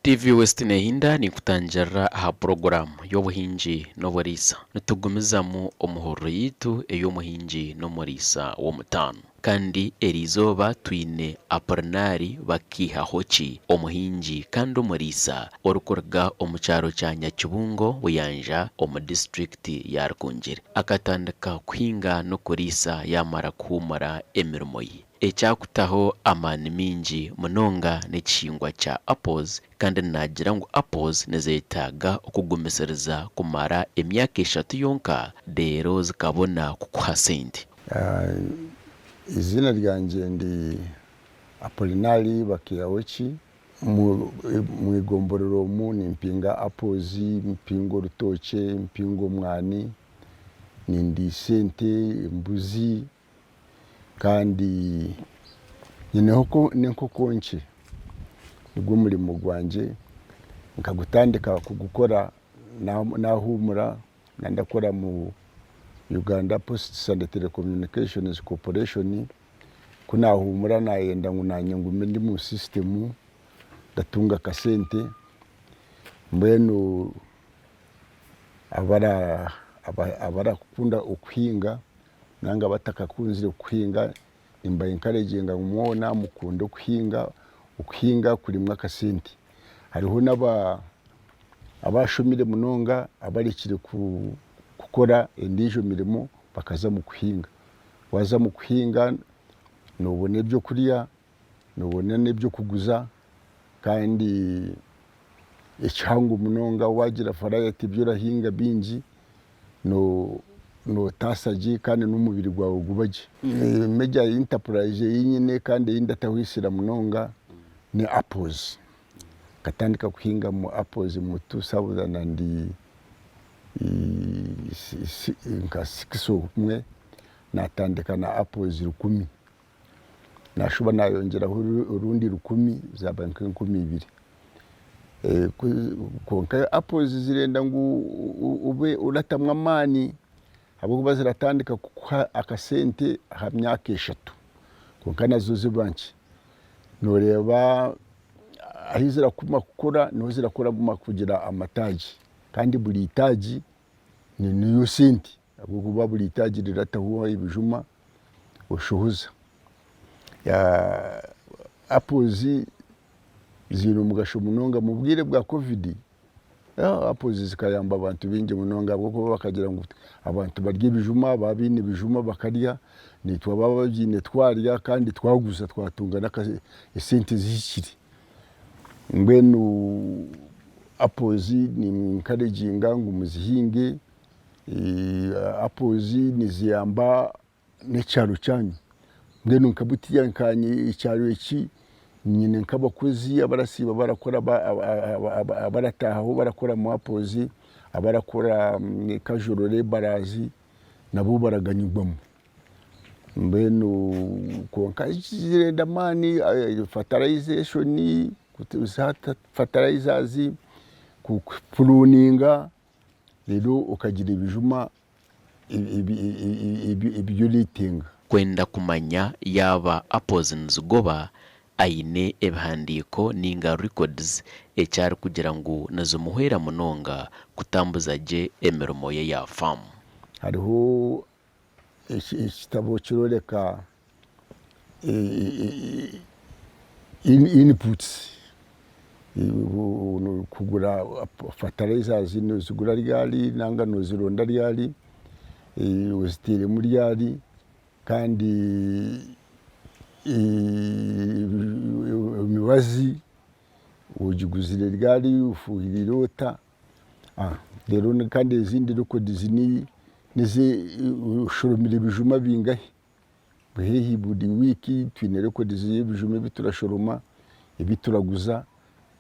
TV West Nehinda ninkutangirira aha puroguraamu y'obuhingi n'oburiisa. Nitugumizamu omuhururu yaitu ey'omuhingi n'omuriisa w'omutaano. Kandi eriizooba twine Apolinari Bakiihahoki, omuhingi kandi omuriisa orikuruga omu kyaro kya Nyakibungo, Buyanja omu disiturikiti ya Rukungiri. Akatandika kuhinga n'okuriisa yaamara kuhuumura emirimo ye. Ekyakutaho amaani maingi munonga n'ekihingwa kya apples kandi naagira ngu apples nizetaaga okugumisiriza kumara emyaka eshatu yonka reero zikabona kukuha sente. Eiziina ryangye ndi Apolinari Bakiyahoki, omu igomborora omu nimpinga apples, mpinga orutookye, mpinga omwani, nindiisa ente, embuzi. Kandi nyineho n'enkoko nkye, nigwo murimo gwangye nkagutandika kugukora nahuumura nandakora omu Uganda Posts and Telecommunications Corporation, ku nahuumura nayenda ngu nanye ngume ndi omu system ndatunga akasente, mbwenu abarakukunda okuhinga nanga abatakakunzire kuhinga nimba encouraginga ngu mwona mukunde okuhinga, okuhinga kurimu akasente. Hariho naba abashomire munonga abarekire kukora endiijo mirimo bakaza omu kuhinga. Waaza omu kuhinga nobona ebyokurya, nobona n'ebyokuguza kandi ekihango munonga waagira variety ebi orahinga bingi nootaasa gye kandi n'omubiri gwawe guba gye. Major enterprise ei nyine kandi ei ndatahwisira munonga ni apples. Nkatandika kuhinga apples omu 2000 and nka six obumwe natandika na apples rukumi. Nashuba nayongyeraho orundi rukumi zaaba nk'enkumi ibiri. Kwonka apples zirenda ngu obe oratamu amaani ahabw'okuba ziratandika kukuha akasente aha myaka eshatu kwonka nazo ziba nkye. Noreeba ahu zirakuma kukura niho zirakuma kugira amataagi kandi buri itaagi niyo sente. Ahabw'okuba buri itaagi rirataho ebijuma oshohoza. Apples ziine omugasho munonga. Omu bwire bwa Covid, apples zikayamba abantu baingi munonga ahabw'okuba bakagira ngu abantu barye ebijuma, ababa baine ebijuma bakarya, naitwe ababa babiine twarya kandi twaguza twatunga n'esente zihikire. Mbwenu apples ninkareginga ngu muzihinge. Apples niziyamba n'ekyaro kyanyu mbwenu nka butiya nkanye ekyaro eki nyine nk'abakozi abarasiiba barakora abarataahaho barakora omu apples, abarakora casual labourers nabo baraganyirwamu mbwenu kwonka zirenda amaani fertilization, fertilizers, kupuruninga. Reero okagira ebijuma ebi oreetenga. Kwenda kumanya yaaba apples nizigoba, aine ebihandiiko ninga records eki arikugira ngu nizimuhwera munonga kutambuza gye emirimo ye ya farm. Hariho ekitabo kiroreka inputs kugura fertilizers nozigura ryari ninga nozironda ryari, oziteiremu ryari kandi emibazi ogiguzire ryari, ofuhirire ota. Reero kandi ezindi records oshoromire ebijuma bingahi, haihi buri wiiki twine records y'ebijuma ebi turashoroma, ebi turaguza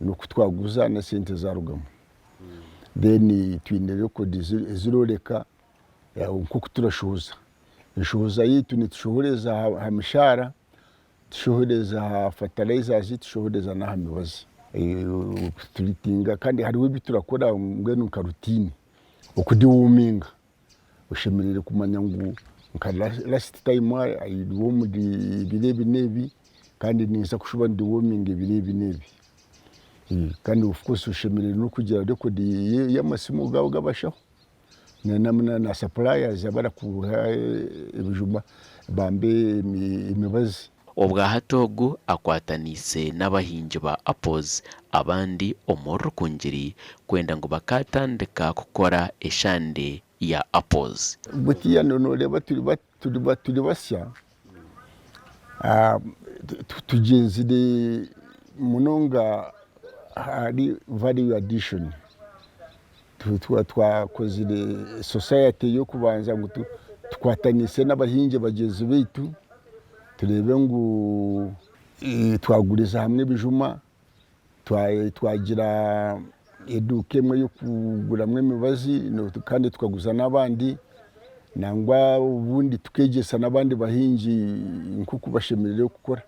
n'oku twaguza n'esente ezarugamu. Then twine records eziroreka nk'oku turashohoza, enshohoza yaitu nitushohoreza aha mishaara. Tushohoreza aha fertilizers, tushohoreza n'aha mibazi. Turitinga kandi hariho ebi turakora mbwenu nka routine. Okudeworminga, oshemereire kumanya ngu nka last time I dewormed ebiro ebi n'ebi kandi ninza kushuba ndeworminge ebiro ebi n'ebi. Kandi of course oshemereire n'okugira record y'amasimu gaawe g'abashaho na suppliers abarakuha ebijuma bambe emibazi. Obwahati ogu akwataniise n'abahingi ba apples abandi omuri Rukungiri kwenda ngu bakaatandika kukora eshande ya apples. Butiya noreeba turi basya, tugyenzire munonga ahari value addition. Twakozire society y'okubanza ngu tukwatanise n'abahingi bagyenzi baitu tureebe ngu twaguriza hamwe ebijuma, twagira eduuka emwe y'okuguramu emibazi kandi tukaguza n'abandi nangwa obundi tukeegyesa n'abandi bahingi nk'oku bashemereire kukora.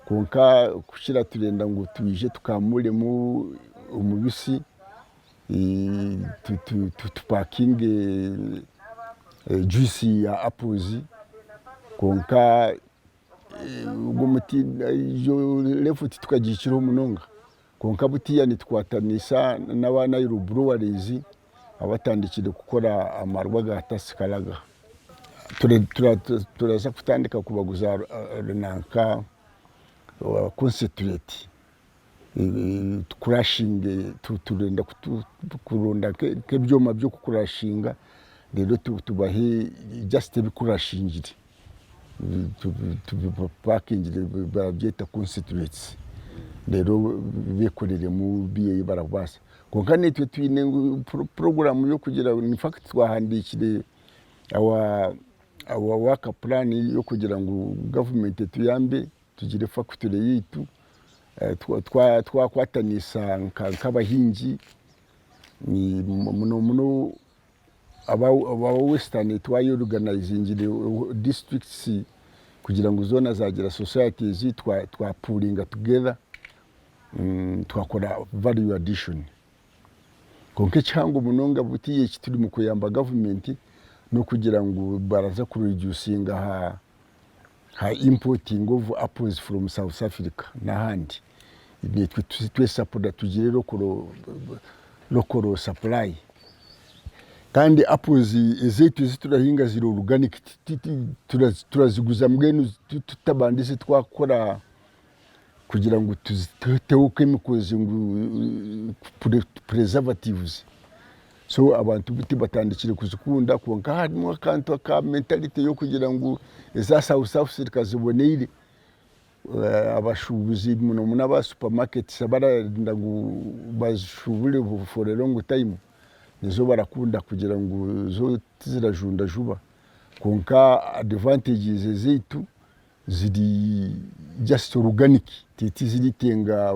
Kwonka kukira turenda ngu twije tukaamuremu omubisi tupakinge juice ya apples kwonka ogwo muti egyo level titukagihikireho munonga kwonka butiya nitukwatanisa n'aba Nile Breweries abatandikire kukora amarwa ga Tusker Lager. Turaza kutandika kubaguza nanka concentrate. Tukurashinge turenda kuronda nk'ebyoma by'okukurashinga reero tubahe just ebikurashingire tubipakingire barabyeta concentrates reero bekoreremu ebi barabaasa. Kwonka naitwe twine puroguraamu y'okugira ngu in fact twahandiikire our work plan y'okugira ngu gavumenti etuyambe tugire fakitore yaitu, twakwatanisa nk'abahingi muno muno aba western twayeoruganayizingire disiturikiti kugira ngu zoona zaagira societies twapuuringa together twakora value addition. Kwonka ekihango munonga butiya eki turimu kuyamba gavumenti n'okugira ngu baraza kuredusinga aha ha importing of apples from South Africa n'ahandi. Naitwe twesapura tugire local supply. Kandi apples ezaitu ezi turahinga ziri organic turaziguza mbwenu tutabandize twakora kugira ngu tuziteho chemicals ngu preservatives. So abantu buti batandikire kuzikunda kwonka harimu akantu aka mentality y'okugira ngu eza South Africa ziboneire. Abashuubuzi muno muno aba supermarkets abarenda ngu bazishuubure for a long time nizo barakunda kugira ngu zo tizirajunda juba. Kwonka advantages ezaitu ziri just organic tiziritenga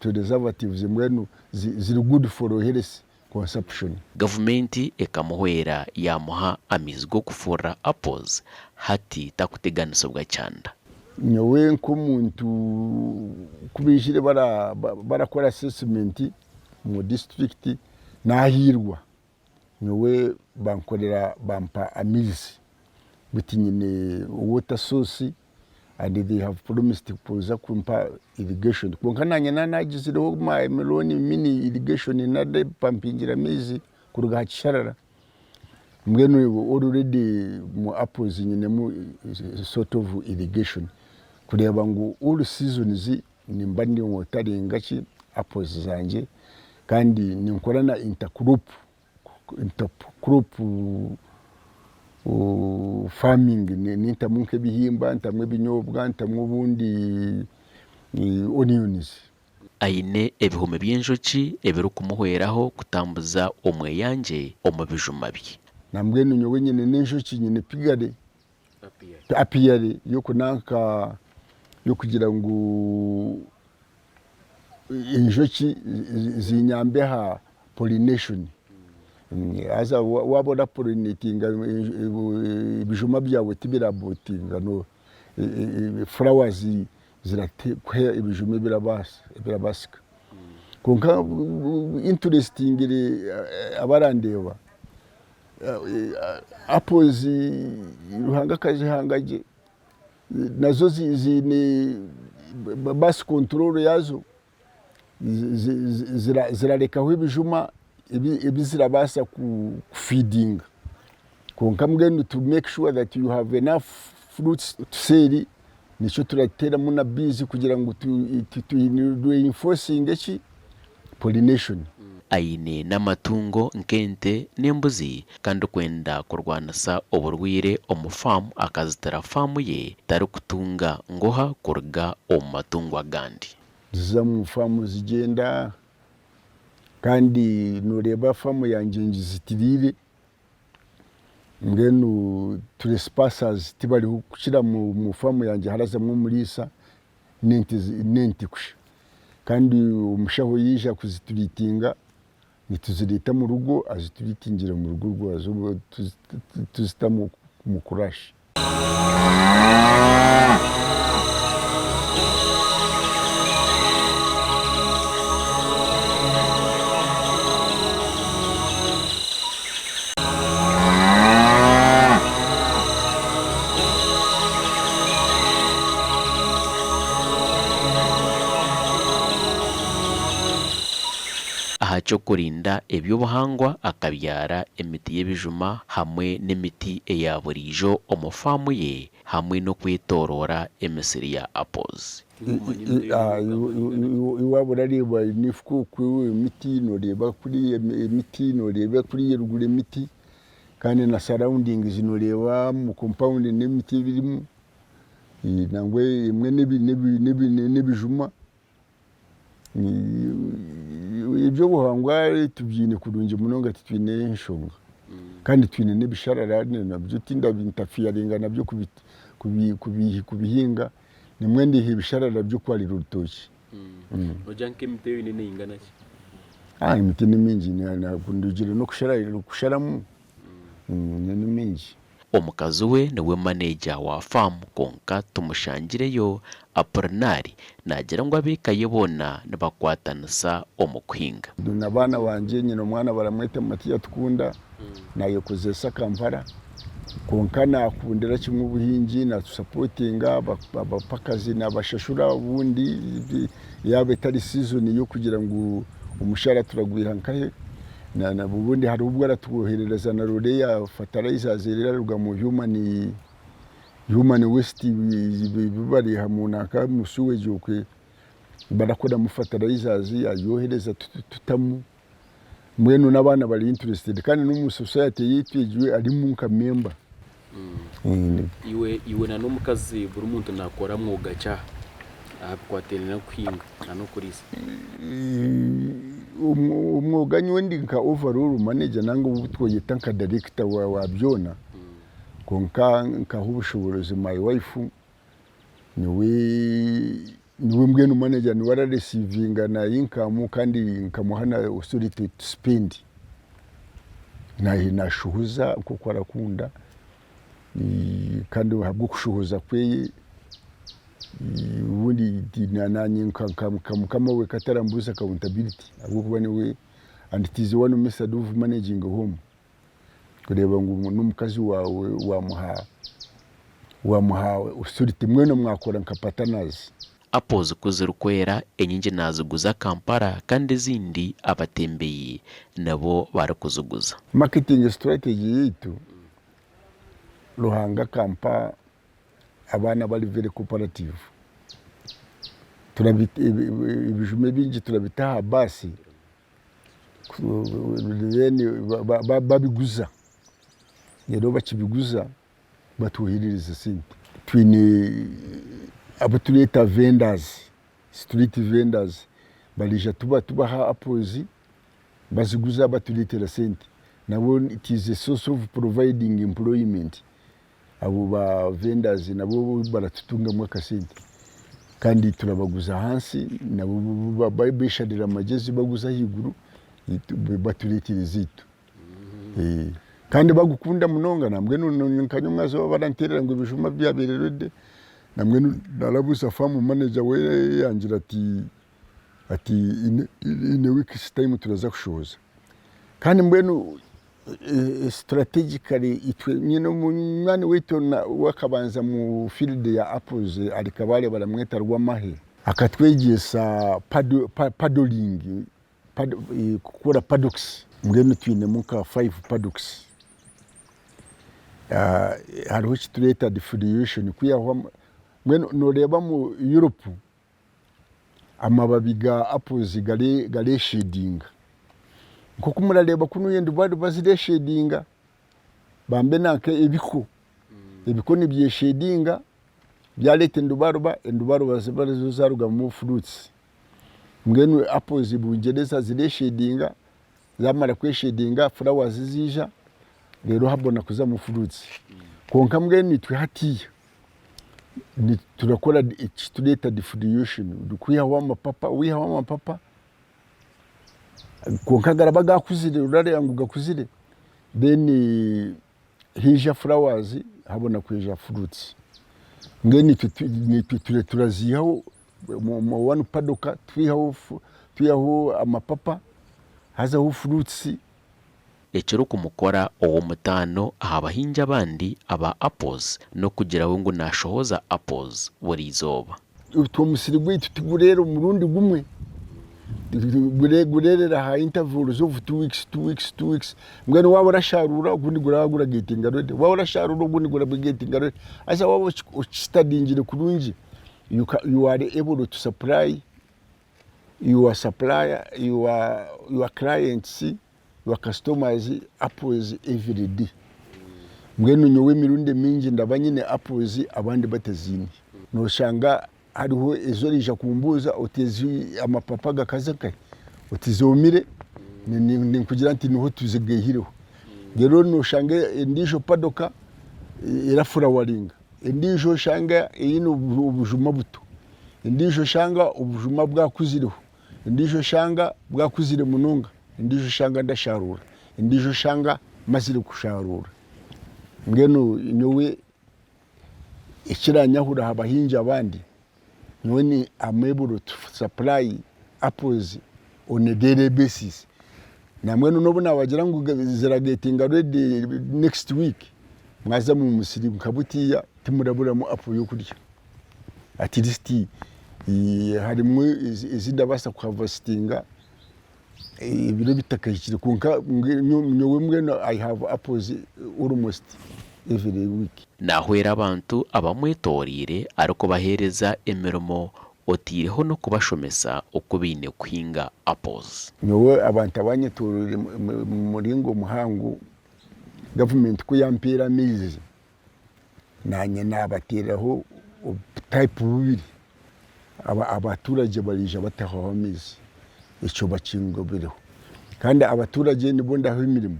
preservatives mbwenu ziri good for health consumption. Gavumenti ekamuhwera yaamuha amaizi g'okufurira apples, hati takuteganisibwa kyanda. Nyowe nk'omuntu ku baijire barakora assessment omu disiturikiti naahiirwa. Nyowe bankorera bampa amaizi buti nyine water source and they have promised kuza kumpa irrigation kwonka nanye nanagizireho my own mini irrigation narepampingira amaizi kuruga aha kisharara mbwenu already omu apples nyinemu sort of irrigation kureeba ngu all seasons Nimba ndi wateringa ki apples zangye kandi ninkora na intercrop, intercrop farming nintamu nk'ebihimba, ntamu ebinyobwa, ntamu obundi onions. Aine ebihumi by'enjoki ebirikumuhweraho kutambuza omweyangye omu bijuma bye. Nambwenu nyowe nyine n'enjoki nyine pigare Apiary y'okunanka y'okugira ngu enjoki zinyambe aha pollination. Haza waaba orapolinatinga ebijuma byawe tibirabotinga, flowers zirakuha ebijuma ebirabaasika. Kwonka interestingly abarandeeba Apples Ruhanga akazihanga gye, nazo ziine birth control yaazo. Zirarekaho ebijuma ebi zirabaasa kufidinga kwonka mbwenu to make sure that you have enough fruits to sell nikyo turateeramu na bees kugira ngu tu reinforcinge ki pollination. Aine n'amatungo nk'ente n'embuzi kandi kwenda kurwanisa oburwaire omu faamu akazitira faamu ye tarikutunga ngoha kuruga omu matungo agandi. Ziza omu faamu zigyenda kandi nooreeba faamu yangye ngizitiriire mbwenu trespassers tibariho kukira omu faamu yangye harazamu omuriisa n'ente kusha kandi omushaho yaija kuzituriitinga nituzireeta omu rugo azituriitingira omu rugo rwazo tuzita omu kurashi. Aha ky'okurinda eby'obuhangwa akabyara emiti y'ebijuma hamwe n'emiti eya buriijo omu faamu ye hamwe n'okwetooroora emisiri ya apples. Waaba orareeba neefuka oku emiti nooreeba kuriya emiti nooreeba kuriya eruguru emiti kandi na surroundings nooreeba omu compound n'emiti ebirimu nangwa emwe n'ebijuma. Eby'obuhangwa tubyine kurungi munonga titwine nshonga kandi twine n'ebisharara nabyo tindabintafiyaringa nabyo kubihinga nimwe ndiha ebisharara by'okwarira orutookye. Noogira nk'emiti ei oine neingana ki? Emiti ni mingi ndugire n'okusharamu ni mingi. Omukazi we niwe maneja wa faamu kwonka tumushangireyo. Apolinari naagira ngu ab'eka ye boona nibakwatanisa omu kuhinga. N'abaana bangye nyine omwana baramweta Matiya Tukunda nayekozesa Kampala kwonka nakundira kimwe obuhingi natusapotinga abapakazi nabashashura obundi yaaba etari sizoni y'okugira ngu omushara turagwiha nkahe. Obundi hariho obu aratwoherereza na loore ya fertilizers eraruga omu human waste ebi bariiha omu sewage okwe barakoramu fertilizers agyohereza tutamu mbwenu n'abaana bari interested kandi n'omu society yaitu egi arimu nka member. Iwe na n'omukazi buri muntu nakora mwoga ki aha bikwatiraine n'okuhinga na n'okuriisa? Omwoga nyowe ndi nka overall manager nanga ou twoyeta nka director wa byona kwonka nkaha obushoboorozi my wife niwe niwe mbwenu manager niwe ara recevinga na income kandi nkamuha na authority to spend nashuhuza nkoku arakunda kandi ahabw'okushuhuza kweye obundi nanye nka mukama we katarambuuza accountability ahabw'okuba niwe and it is one method of managing home kureeba ngu n'omukazi waawe wamuha wamuha authority mwena mwakora nka partners. Apples ku zirikwera, enyingi naaziguza Kampala kandi ezindi abatembeyi nibo barikuziguza. Marketing strategy yaitu Ruhanga akampa abaana abari very cooperative ebijuma ebingi turabita aha baasi then babiguza reero bakibiguza batwoherereza sente. Twine abu tureeta vendors, street vendors baraija tubaha apples baziguza batureetera sente. Nabo it is a source of providing employment. Abo ba vendors nabo baratutungamu akasente kandi turabaguza ahansi nabo besharira amagyezi baguza ahaiguru batureetera ezaitu. Kandi bagukunda munonga nambwenu nka nyomwazyo baranteerera ngu ebijuma byabaire ready nambwenu narabuuza farm manager we yangira ati ati in a week's time turaza kushohoza. Kandi mbwenu strategically itwe nyine omunywani waitu owakabanza omu field ya apples ari Kabale baramweta Rwamahe. Akatwegyesa paddling, kukora paddocks, mbwenu twinemu nka five paddocks. Hariho eki tureeta defoliation kwihaho, mbwenu nooreeba omu Europe amababi ga apples gareshedinga. Nk'oku murareeba kunuya endiba zireshedinga, bambe nanka ebiko, ebiko nibyeshedinga byareeta endubaruba, endubaruba ziba arizo zarugamu fruits. Mbwenu apples Bungyereza zireshedinga, zamara kweshedinga flowers ziija reero habona kuzamu fruits. Kwonka mbwenu itwe hatiiya turakora eki tureeta defoliation, kwihaho amapapa, waihaho amapapa kwonka garaba gakuzire orareeba ngu gakuzire then haija flowers habona kwija fruits. Mbwenu itwe turaziihaho omu one paddock twihaho amapapa hazaho fruits. Ekirikumukora ow'omutaano aha bahingi abandi aba apples n'okugira we ngu naashohoza apples buri izooba. Itwe omusiri gwaitu tigureera omurundi gumwe, gureerera aha intervals of two weeks, two weeks, two weeks. Mbwenu waaba orasharuura ogundi guraba guragetinga ready, waaba orasharuura ogundi guraba guragetinga ready. Haza waaba okisitadingire kurungi, you are able to supply your supplier, your clients, your customers apples every day. Mbwenu nyowe emirundi emingi ndaba nyine apples abandi bataziine. Noshanga hariho ezi oraija kumbuuza oti ezi amapapa gakaza nkahi? Oti zoomire, ninkugira nti niho tuzigaihireho. Reero noshanga endiijo padoka erafurawaringa, endiijo oshanga eine obujuma buto. Endiijo oshanga obujuma bwakuzireho, endiijo oshanga bwakuzire munonga, endiijo oshanga ndasharuura, endiijo oshanga mazire kusharuura. Mbwenu nyowe ekiranyahura aha bahingi abandi, nyowe ni am able to supply apples on a daily basis. Nambwenu n'obu nabagira ngu ziragetinga ready next week, mwaza omu musiri nka butiya timuraburamu apple y'okurya. At least harimu ezi ndabaasa kuhavasitinga ebiro bitakahikire kwonka nyowe mbwenu I have apples almost every week. Naahwera abantu abamwetooroire arikubaheereza emirimo otaireho n'okubashomesa oku baine kuhinga apples. Nyowe abantu abanyetooroire omu muringo muhango, gavumenti ku yampeera amaizi, Naanye naabateeraho obutayipu bubiri, abaturagye baraija batahwaho amaizi, ekyo bakingobereho. Kandi abaturagye nibo ndaha emirimo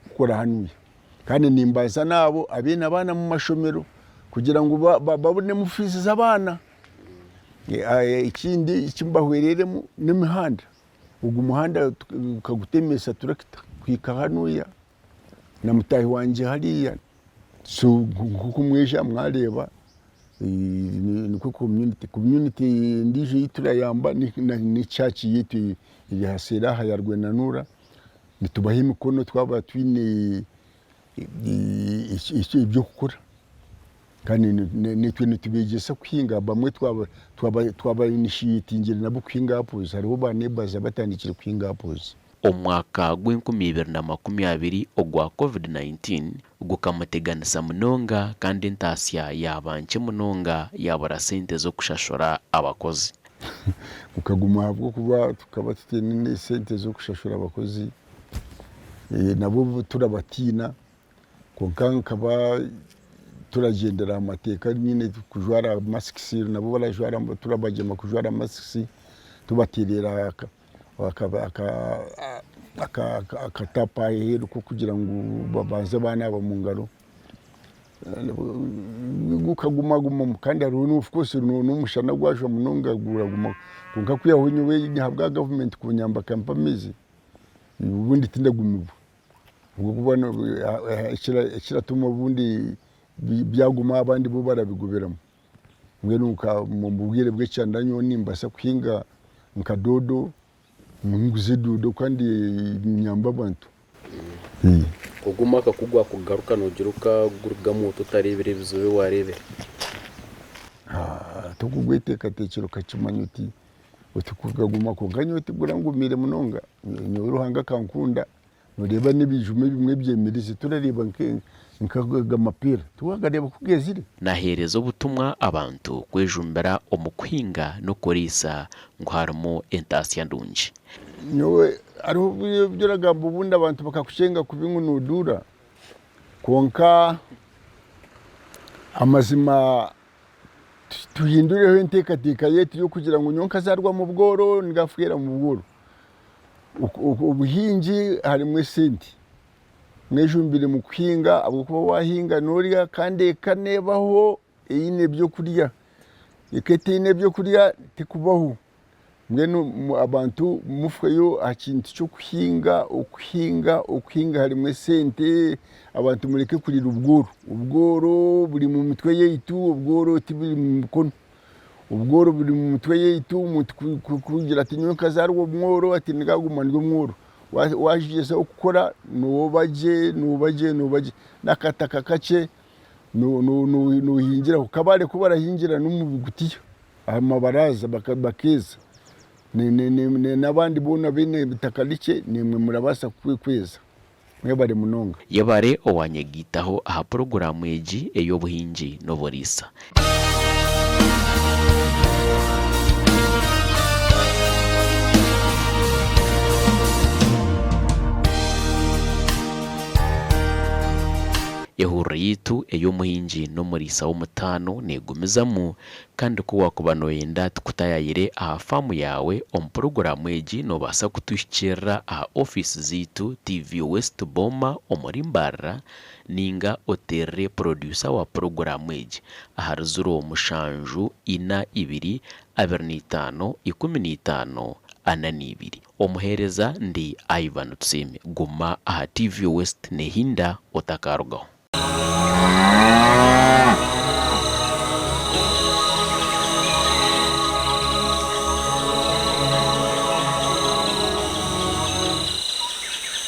kukora hanuya. Kandi nimbaza n'abo abaine abaana omu mashomero kugira ngu babonemu fiizi z'abaana. Ekindi eki mbahwereiremu n'emihanda, ogu muhanda tukagutemesa turakita kuhika hanuya. Na mutaahi wangye hariya so nk'oku mwaija mwareeba nikwo community, community endiijo ei turayamba ni church yaitu eri aha seeri aha ya Rwenanuura, nitubaha emikono twaba twine eby'okukora kandi naitwe nitubeegyesa kuhinga abamwe twaba inishiyetingire nabo kuhinga apples hariho ba neighbours abatandikire kuhinga apples. Omwaka gw'enkumi ibiri na 20 ogwa Covid 19 gukamuteganisa munonga kandi entaasya yaaba nkye munonga yaabura sente z'okushashura abakozi. Gukaguma ahabw'okuba tukaba tutaine sente z'okushashura abakozi, nabo turabatiina kwonka nkaba turagyendera aha mateeka nyine kujwara masks nabo barajwara turabagyema kujwara masks tubateerera akataapu aheeru k'okugira ngu babanze baanaaba omu ngaro, gukagumagumamu kandi hariho of course n'omushana gwajwa munonga guraguma kwonka kwihaho nyowe ahabwa gavumenti kunyamba ekampa amaizi, obundi tindagumibwa ahabw'okuba ekiratuma obundi byaguma abandi bo barabigubiramu. Mbwenu nka omu bwire bw'ekyanda nyowe nimbaasa kuhinga nka doodo, nguze doodo kandi nyambe abantu. Ogu omwaka ku gwakugaruka noogira okagurugamu ota otareebire ebizibu ebi waareebire? Tokugweteekateekyera okakimanya oti oti kugaguma kwonka nyowe tigurangumiire munonga, nyowe Ruhanga akankunda Noreeba n'ebijuma ebimwe ebyemerize turareeba nk'aga mapeera tiwagareeba ku geezire? Naheereza obutumwa abantu kwejumbira omu kuhinga n'okuriisa ngu harimu entaasya ndungi. Nyowe hariho ebi oragamba obundi abantu bakakushenga kubi ngu noduura kwonka amazima tuhindureho enteekateeka yaitu y'okugira ngu nyowe nkazaarwa mu bworo ningafeera mu bworo. Obuhingi harimu esente, mwejumbire omu kuhinga ahabw'okuba waahinga noorya kandi eka neebaho eine ebyokurya, eka etaine byokurya tekubaho. Mbwenu abantu mufeyo aha kintu ky'okuhinga, okuhinga, okuhinga harimu esente, abantu mureke kurira obworo, obworo buri omu mitwe yaitu, obworo tiburi omu mikono. Obworo buri omu mitwe yaitu, omuntu kugira ati nyowe nkazaarwa omworo ati ningaguma ndi omworo. Wagyezaho kukora nooba gye, nooba gye, nooba gye. N'akataka kakye noohingiraho. Kabare ku barahingira n'omu bigutiya aha mabaraaza bakeeza. N'abandi boona abaine eitaka rikye naimwe murabaasa kweza. Mwebare munonga. Yebare owanyegaitaho aha puroguraamu egi ey'obuhingi n'oburiisa. Ehururu yaitu ey'omuhingi n'omuriisa w'omutaano neegumizamu Kandi ku waakuba nooyenda tukutayaayire aha faamu yaawe omu puroguraamu egi noobaasa kutuhikiirira aha ofiisi zaitu TV West Boma omuri Mbarara nainga oteerere purodyusa wa puroguraamu egi ahari ziro mushanju ina ibiri 25 15 42. Omuheereza ndi Ivan Tusiime. Guma aha TV West nehinda otakarugaho.